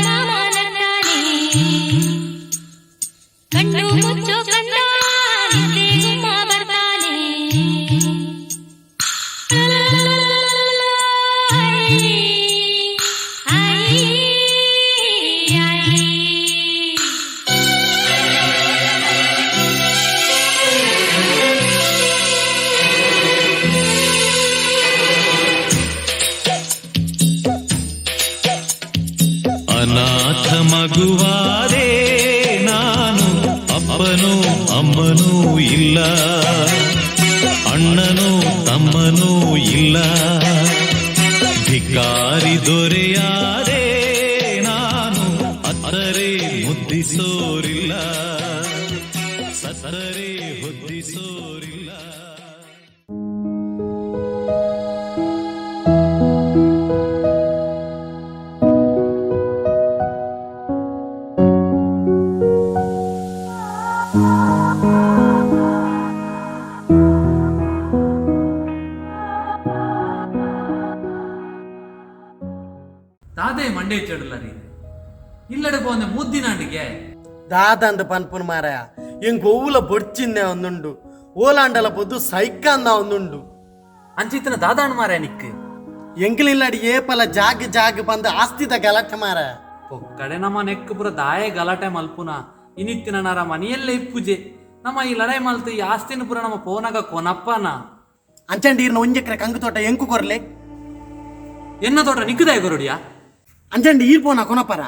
ಮಾಮ ನಗ್ತಾನೆ. ಕಣ್ಣು ಮುಚ್ಚೋ ಕಂದ ನಿದ್ದೆಗುಮ್ಮ ಬರ್ತಾನೆ. I, I, I. ಅನಾಥ ಮಗುವಾದೆ ನಾನು, ಅಪ್ಪನೂ ಅಮ್ಮನೂ ಇಲ್ಲ, ಅಣ್ಣನೂ ತಮ್ಮನೂ ಇಲ್ಲ. ಧಿಕ್ಕಾರಿ ದೊರೆಯಾದೆ ನಾನು, ಅತ್ತರೆ ಮುದ್ದಿಸೋರಿಲ್ಲ, ಸತ್ತರೆ ಹೊದ್ದಿಸೋರಿಲ್ಲ. ದಾದೆ ಮಂಡೆ ಚಡಲರಿ ಇಲ್ಲಡೆ ಪೋಂದೆ ಮುದ್ದಿನಾಂಡಿಗೆ. ದಾದಂದ ಪನ್ಪುನ ಮಾರಾಯ, ಎಂಕ್ ಒವ್ವುಲ ಬೊಡ್ಚಿಂದೆ ಒಂದುಂಡು, ಓಲಾಂಡಲ ಪೊದ್ದು ಸೈಕಂದ ಒಂದುಂಡು. ಅಂಚಿತ್ತನ ದಾದಾಣ್ ಮಾರ ನಿಕ್. ಎಂಕ್ಲಿಲ್ಲಡಿ ಏಪಲ ಜಾಗ್ ಜಾಗ್ ಬಂದು ಆಸ್ತಿದ ಗಲಾಟೆ ಮಾರಾಯ. ಪೊಕ್ಕಡೆ ನಮ್ಮ ನೆಕ್ ಪುರ ದಾಯೆ ಗಲಾಟೆ ಮಲ್ಪುನ. ಇನಿತ್ತಿನ ನರ ಮನೆಯಲ್ಲೇ ಇಪ್ಪುಜೆ. ನಮ್ಮ ಈ ಲಡಾಯಿ ಮಲ್ತು ಈ ಆಸ್ತಿನ ಪುರ ನಮ್ಮ ಪೋನಾಗ ಕೊನಪ್ಪನ. ಅಂಚಂಡಿ ಇರ್ನ ಒಂಜೆಕ್ರೆ ಕಂಗು ತೋಟ ಎಂಕು ಕೊರ್ಲೆ. ಎನ್ನ ತೋಟ ನಿಕ್ಕದಾಯ ಕೊರಡಿಯಾ? ಅಂಚಂಡಿ ಈರ್ ಪೋನ ಕೊನಪರ.